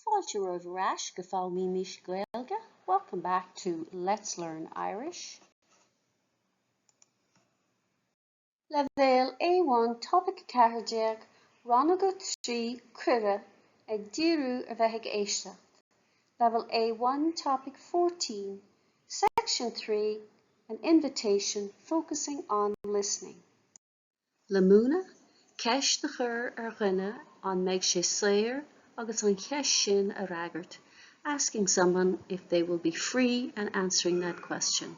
Fáilte romhaibh ar ais go Foghlaimímis Gaeilge, welcome back to Let's Learn Irish. Leibhéal A1 Topaic 14, Rannóg 3, Cuireadh, ag díriú ar bheith ag éisteacht. Level A1 Topic 14, Section 3, An Invitation, focusing on listening. Le múineadh, ceist a chur ar dhuine an mbeidh sé saor agus an cheist sin a fhreagairt, asking someone if they will be free and answering that question.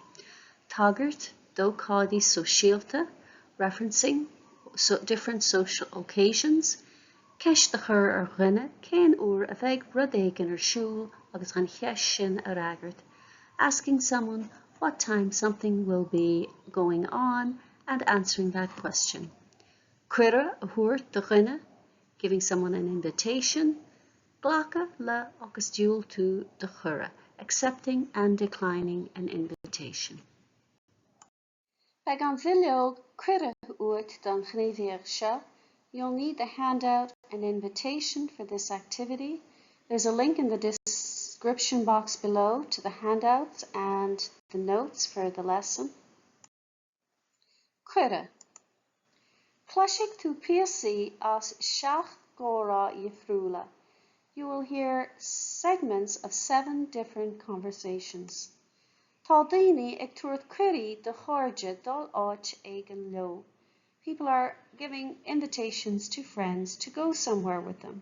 Tagairt d'ócáidí sóisialta, referencing different social occasions, ceist a chur ar dhuine cén uair a bheidh rud éigin ar siúl agus an cheist sin a fhreagairt, asking someone what time something will be going on and answering that question. Cuireadh a thabhairt do dhuine, giving someone an invitation, glacadh le agus diúltú do chuireadh, accepting and declining an invitation. Beidh an bhileog cuireadh uait don ghníomhaíocht seo. You'll need the handout and invitation for this activity. There's a link in the description box below to the handouts and the notes for the lesson. Cuireadh. Cloisfidh tú píosaí as seacht gcomhrá dhifriúla. You will hear segments of seven different conversations. Tá daoine ag tabhairt cuirí do chairde dul áit éigin leo. People are giving invitations to friends to go somewhere with them.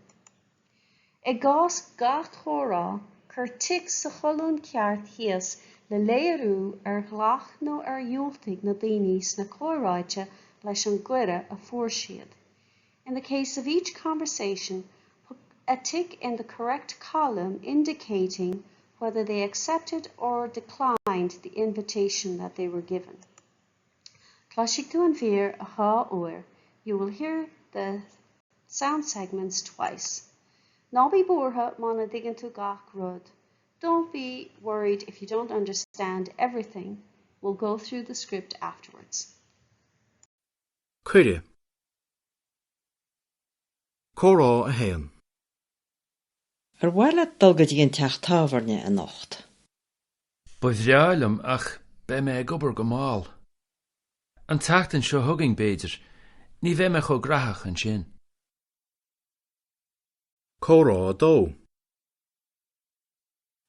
I gcás gach comhrá, cuir tic sa cholún ceart thíos le léiriú ar ghlac nó ar dhiúltaigh na daoine sna comhráite leis an gcuireadh a fuair siad. In the case of each conversation, put a tick in the correct column indicating whether they accepted or declined the invitation that they were given. Cloisfidh tú an mhír dhá uair, you will hear the sound segments twice. Ná bí buartha muna dtuigeann tú gach rud. Don't be worried if you don't understand everything. We'll go through the script afterwards. Cuireadh. Comhrá 1. Ar mhaith leat dul go dtí an teach tábhairne anocht? Ba bhreá liom ach beidh mé ag obair go mall. An tseachtain seo chugainn, b'fhéidir, ní bheidh mé chomh gnóthach ansin. Comhrá 2.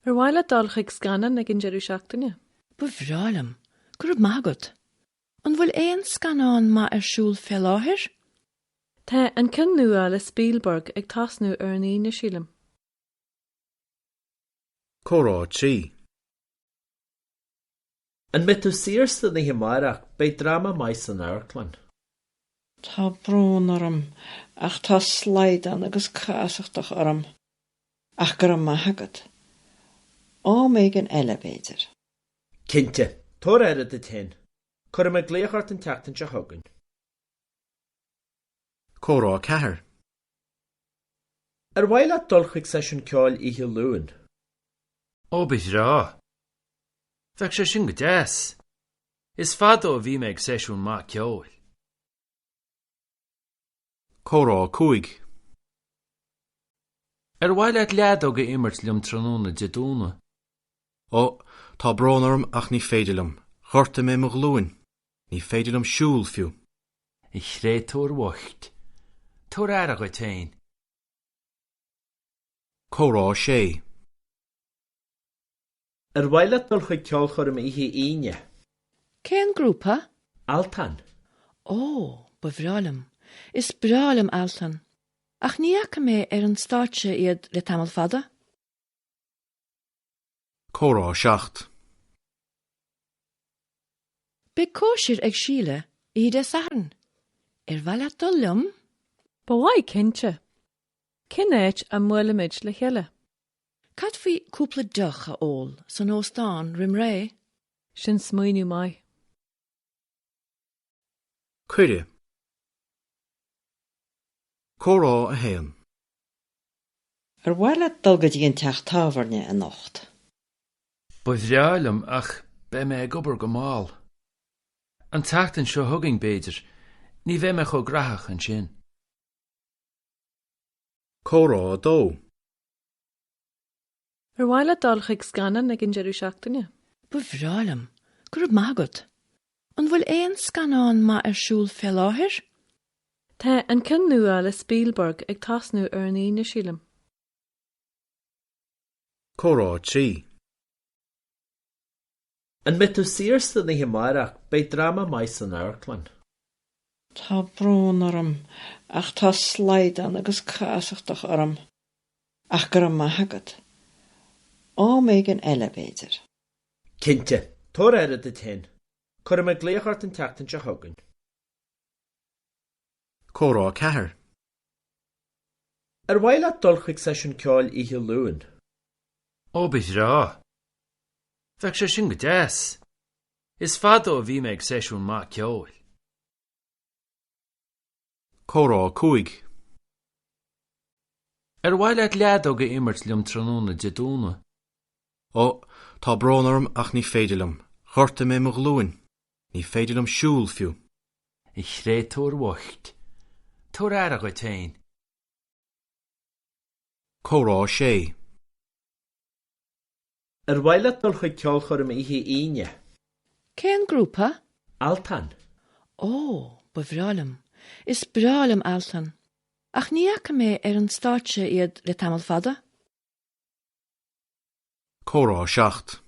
Ar mhaith leat dul chuig scannán ag an deireadh seachtaine? Ba bhreá liom. Go raibh maith agat. An bhfuil aon scannán maith ar siúl fé láthair? Tá an ceann nua le Spielberg ag tosnú ar an Aoine, sílim. Comhrá 3. An mbeidh tú saor san oíche amárach? Beidh dráma maith san amharclann. Tá brón orm, ach tá slaghdán agus casachtach orm. Ach go raibh maith agat. Am éigin eile, b'fhéidir. Cinnte. Tabhair aire duit féin. Cuirfidh mé glaoch ort an tseachtain seo chugainn. Comhrá 4. Ar mhaith leat dul chuig seisiún ceoil oíche Luain? Ó, ba bhreá. Bheadh sé sin go deas. Is fada ó bhí mé ag seisiún maith ceoil. Comhrá 5. Ar mhaith leat leadóg a imirt liom tráthnóna Dé Domhnaigh? Ó, tá brón orm ach ní féidir liom. Ghortaigh mé mo ghlúin. Ní féidir liom siúl, fiú. A chréatúir bhoicht. Tabhair aire dhuit féin. Comhrá 6. Ar mhaith leat dul chuig ceolchoirm oíche Aoine? Cén grúpa? Altan. Ó, ba bhreá liom. Is breá liom Altan. Ach ní fhaca mé ar an stáitse iad le tamall fada. Comhrá 7. Beidh cóisir ag Síle oíche Dé Sathairn. Ar mhaith leat dul liom? Ba mhaith, cinnte. Cén áit a mbuailfimid le chéile? Cad faoi cúpla deoch a ól san óstán roimh ré? Sin smaoineamh maith. Cuireadh. Comhrá 1. Ar mhaith leat dul go dtí an teach tábhairne anocht? Ba bhreá liom ach beidh mé ag obair go mall. An tseachtain seo chugainn, b'fhéidir, ní bheidh mé chomh gnóthach ansin. Comhrá 2. Ar mhaith leat dul chuig scannán ag an deireadh seachtaine? Ba bhreá liom. Go raibh maith agat. An bhfuil aon scannán maith ar siúl fé láthair? Tá an ceann nua le Spielberg ag tosnú ar an Aoine, sílim. Comhrá 3. An mbeidh tú saor san oíche amárach? Beidh dráma maith san amharclann. Tá brón orm, ach tá slaghdán agus casachtach orm. Ach go raibh maith agat. Am éigin eile, b'fhéidir. Cinnte. Tabhair aire duit féin. Cuirfidh mé glaoch ort an tseachtain seo chugainn. Comhrá 4. Ar mhaith leat dul chuig seisiún ceoil oíche Luain? Ó, ba bhreá. Bheadh sé sin go deas. Is fada ó bhí mé ag seisiún maith ceoil. Comhrá 5. Ar mhaith leat leadóg a imirt liom tráthnóna Dé Domhnaigh? Ó, tá brón orm ach ní féidir liom. Ghortaigh mé mo ghlúin. Ní féidir liom siúl, fiú. A chréatúir bhoicht. Tabhair aire dhuit féin. Comhrá 6. Ar mhaith leat dul chuig ceolchoirm oíche Aoine? Cén grúpa? Altan. Ó, ba bhreá liom. Is breá liom Altan. Ach ní fhaca mé ar an stáitse iad le tamall fada. Comhrá 7.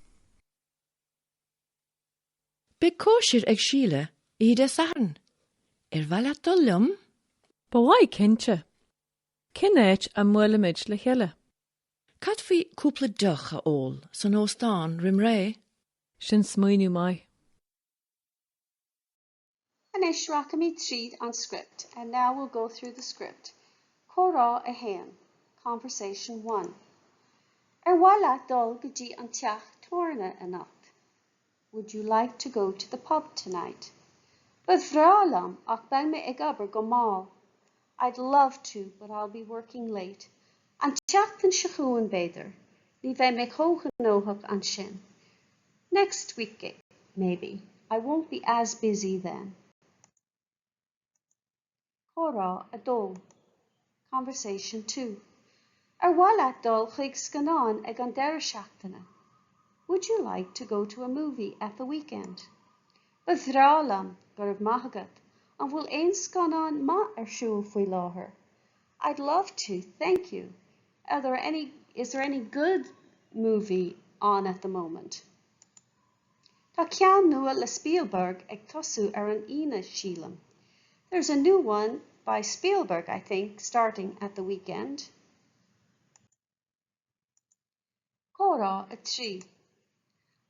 Beidh cóisir ag Síle oíche Dé Sathairn. Ar mhaith leat dul liom? Ba mhaith cinnte. Cén áit a mbuailfimid le chéile? Cad faoi cúpla deoch a ól san óstán roim ré? Sin smaoineamh maith. Anois rachaimid tríd an script And now we'll go through the script. Comhrá 1 Conversation 1 Ar mhaith leat dul go dtí an teach tábhairne anocht? Would you like to go to the pub tonight? Ba bhreá liom ach beidh mé ag obair go mall. I'd love to but I'll be working late. An tseachtain seo chugainn, b'fhéidir. Ní bheidh mé chomh gnóthach ansin. Next week, maybe. I won't be as busy then. Comhrá 2 Conversation 2 Ar mhaith leat dul chuig scannán ag an deireadh seachtaine? Would you like to go to a movie at the weekend? Ba bhreá liom, go raibh maith agat. An bhfuil aon scannán maith ar siúl faoi láthair? I'd love to, thank you. Are there any, is there any good movie on at the moment? Tá ceann nua le Spielberg ag tosú ar an Aoine, sílim. There's a new one by Spielberg, I think, starting at the weekend. Comhrá 3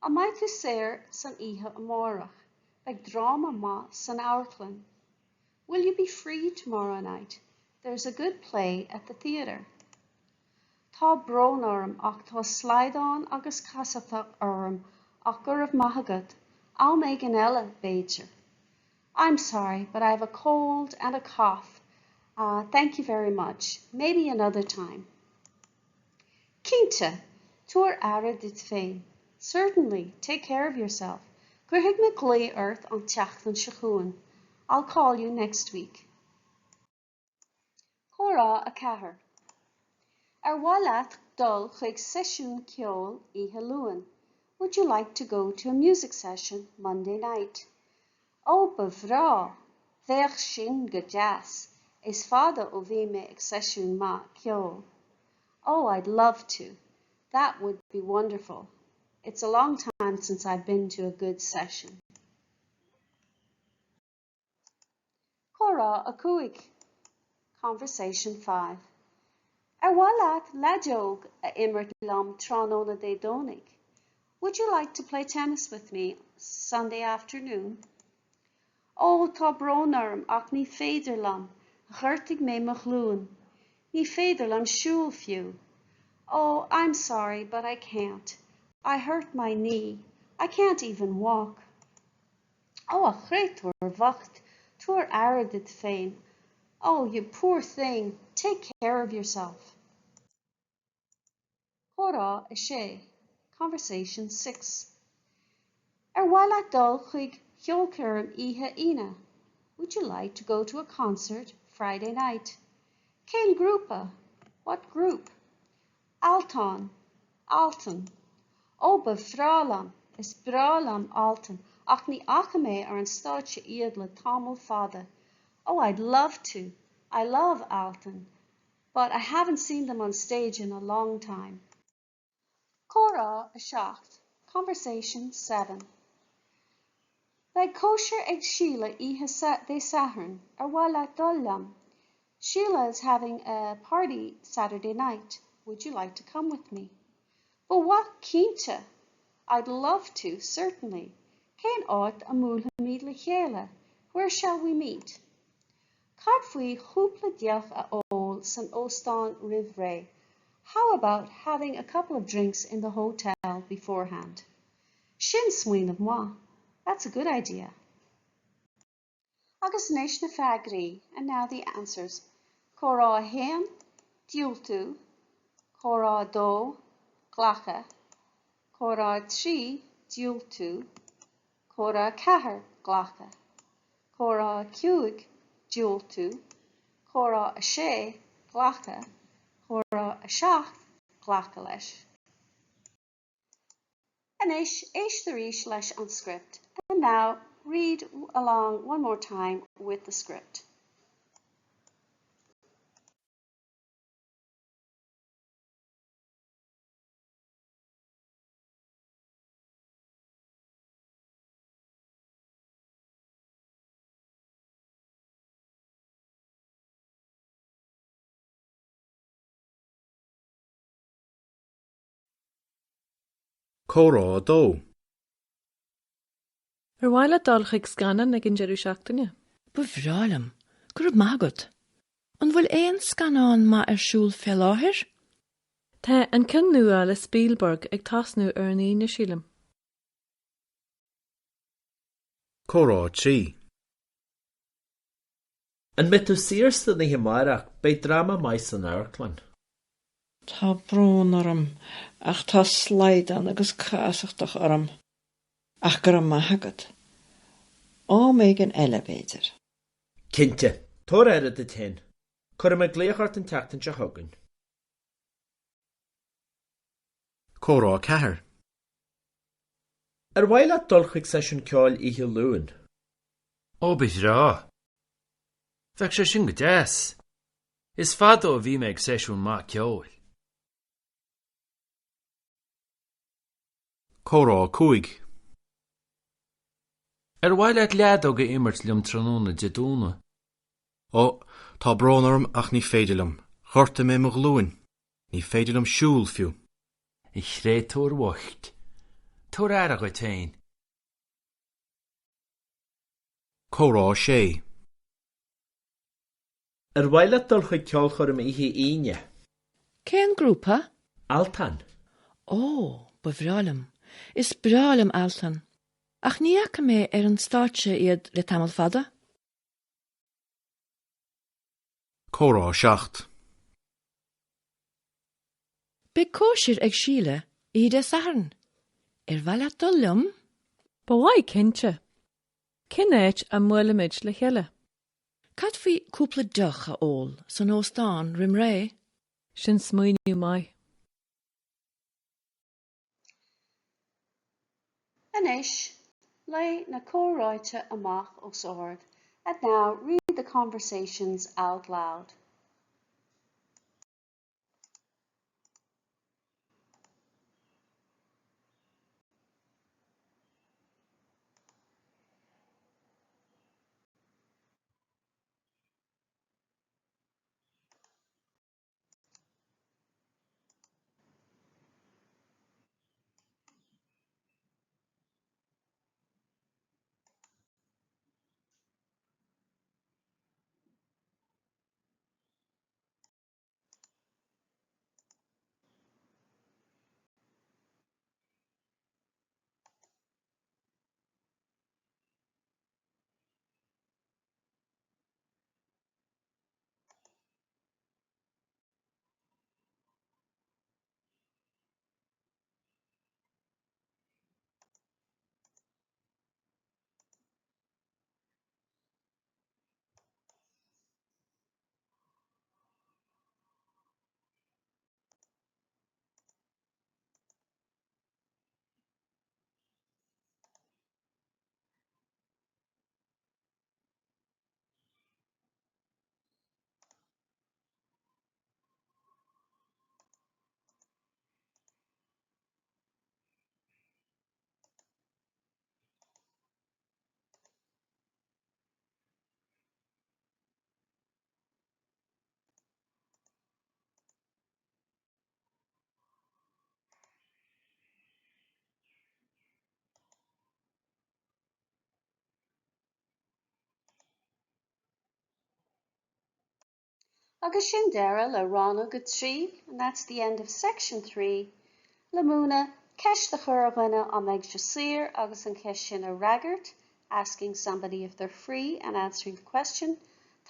An mbeidh tú saor san oíche amárach? Beidh dráma maith san amharclann. Will you be free tomorrow night? There's a good play at the theatre. Tá brón orm ach tá slaghdán agus casachtach orm ach go raibh maith agat. Am éigin eile, b'fhéidir. I'm sorry, but I have a cold and a cough. Uh, thank you very much. Maybe another time. Cinnte, tabhair aire duit féin. Certainly, take care of yourself. Cuirfidh mé glao ort an tseachtain seo chugainn. I'll call you next week. Comhrá 4 Ar mhaith leat dul chuig seisiún ceoil oíche Luain? Would you like to go to a music session Monday night? Ó, ba bhreá! Bheadh sin go deas. Is fada ó bhí mé ag seisiún maith ceoil. Oh, I'd love to. That would be wonderful. It's a long time since I've been to a good session. Comhrá 5 Conversation 5 Ar mhaith leat leadóg a imirt liom tráthnóna Dé Domhnaigh? Would you like to play tennis with me Sunday afternoon? Ó, tá brón orm ach ní féidir liom, ghortaigh mé mo ghlúin. Ní féidir liom siúl fiú. Oh, I'm sorry, but I can't. I hurt my knee. I can't even walk. Ó, a chréatúir bhoicht, tabhair aire duit féin. Oh, you poor thing, take care of yourself. Comhrá 6 Conversation 6 Ar mhaith leat dul chuig ceolchoirm oíche Aoine? Would you like to go to a concert Friday night? Cén grúpa? What group? Altan. Altan. Ó, ba bhreá liom! Is breá liom Altan, ach ní fhaca mé ar an stáitse iad le tamall fada. Oh, I'd love to! I love Altan, but I haven't seen them on stage in a long time. Comhrá 7, Conversation 7. Beidh cóisir ag Síle oíche Dé Sathairn, ar mhaith leat dul liom? Sheila is having a party Saturday night, would you like to come with me? Ba mhaith cinnte! I'd love to, certainly. Cén áit a mbuailfimid le chéile? Where shall we meet? Cad faoi chúpla deoch a ól san óstán roimh ré? How about having a couple of drinks in the hotel beforehand? Sin smaoineamh maith. That's a good idea. Agus anois na freagraí, and now the answers. Comhrá 1, diúltú, Comhrá 2, glacadh, Comhrá 3, diúltú, Comhrá 4, glacadh, Comhrá 5, diúltú, Comhrá 6, glacadh, Comhrá 7, glacadh leis. Anois, éist arís leis an script. And now, read along one more time with the script. Comhrá 2. Ar mhaith leat dul chuig scannán ag an deireadh seachtaine? Ba bhreá liom. Go raibh maith agat. An bhfuil aon scannán maith ar siúl fé láthair? Tá an ceann nua le Spielberg ag tosnú ar an Aoine, sílim. Comhrá 3. An mbeidh tú saor san oíche amárach? Beidh dráma maith san amharclann. Tá brón orm, ach tá slaghdán agus casachtach orm. Ach go raibh maith agat. Am éigin eile, b'fhéidir. Cinnte. Tabhair aire duit féin. Cuirfidh mé glaoch ort an tseachtain seo chugainn. Comhrá 4. Ar mhaith leat dul chuig seisiún ceoil oíche Luain? Ó, ba bhreá. Bheadh sé sin go deas. Is fada ó bhí mé ag seisiún maith ceoil. Comhrá 5. Ar mhaith leat leadóg a imirt liom tráthnóna Dé Domhnaigh? Ó, tá brón orm ach ní féidir liom. Ghortaigh mé mo ghlúin. Ní féidir liom siúl, fiú. A chréatúir bhoicht. Tabhair aire dhuit féin. Comhrá 6. Ar mhaith leat dul chuig ceolchoirm oíche Aoine? Cén grúpa? Altan. Ó, ba bhreá liom. Is breá liom Altan. Ach ní fhaca mé ar an stáitse iad le tamall fada. Comhrá 7. Beidh cóisir ag Síle oíche Dé Sathairn. Ar mhaith leat dul liom? Ba mhaith cinnte. Cén áit a mbuailfimid le chéile? Cad faoi cúpla deoch a ól san óstán roimh ré? Sin smaoineamh maith. Anois, léigh na comhráite amach os ard And now read the conversations out loud. Agus sin deireadh le rannóg a 3, and that's the end of section 3, le múineadh ceist a chur ar dhuine an mbeidh sé saor agus an cheist sin a fhreagairt, asking somebody if they're free and answering the question,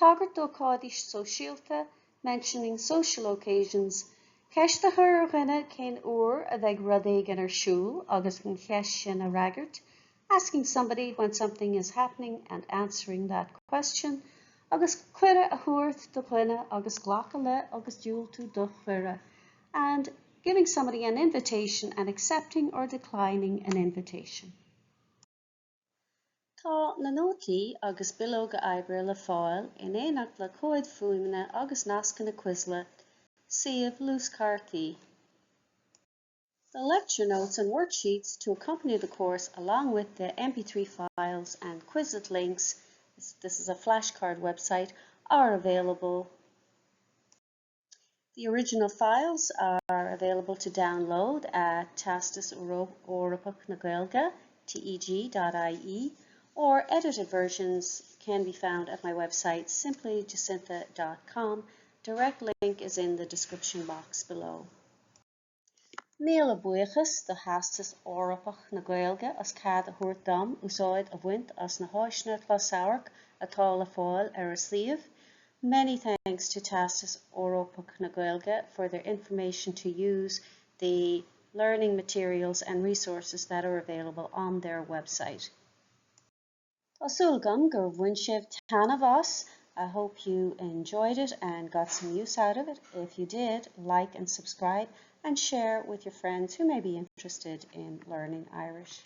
tagairt d'ócáidí sóisialta, mentioning social occasions, ceist a chur ar dhuine cén uair a bheidh rud éigin ar siúl agus an cheist sin a fhreagairt, asking somebody when something is happening and answering that question, agus cuireadh a thabhairt do dhuine agus glacadh le agus diúltú do chuireadh, and giving somebody an invitation and accepting or declining an invitation. Tá na nótaí agus bileoga oibre le fáil in éineacht le comhaid fuaime agus nascanna Quizlet, suíomh luaschártaí. The lecture notes and worksheets to accompany the course along with the MP3 files and Quizlet links, this is a flashcard website, are available. The original files are available to download at Teastas Eorpach na Gaeilge, teg.ie, or edited versions can be found at my website simplyjacintha.com. Direct link is in the description box below. Míle buíochas do Theastas Eorpach na Gaeilge as cead a thabhairt dom úsáid a bhaint as na háiseanna closamhairc atá le fáil ar a suíomh. Many thanks to Teastas Eorpach na Gaeilge for their information to use the learning materials and resources that are available on their website. Tá súil agam gur bhain sibh taitneamh as. I hope you enjoyed it and got some use out of it. If you did, like and subscribe and share with your friends who may be interested in learning Irish.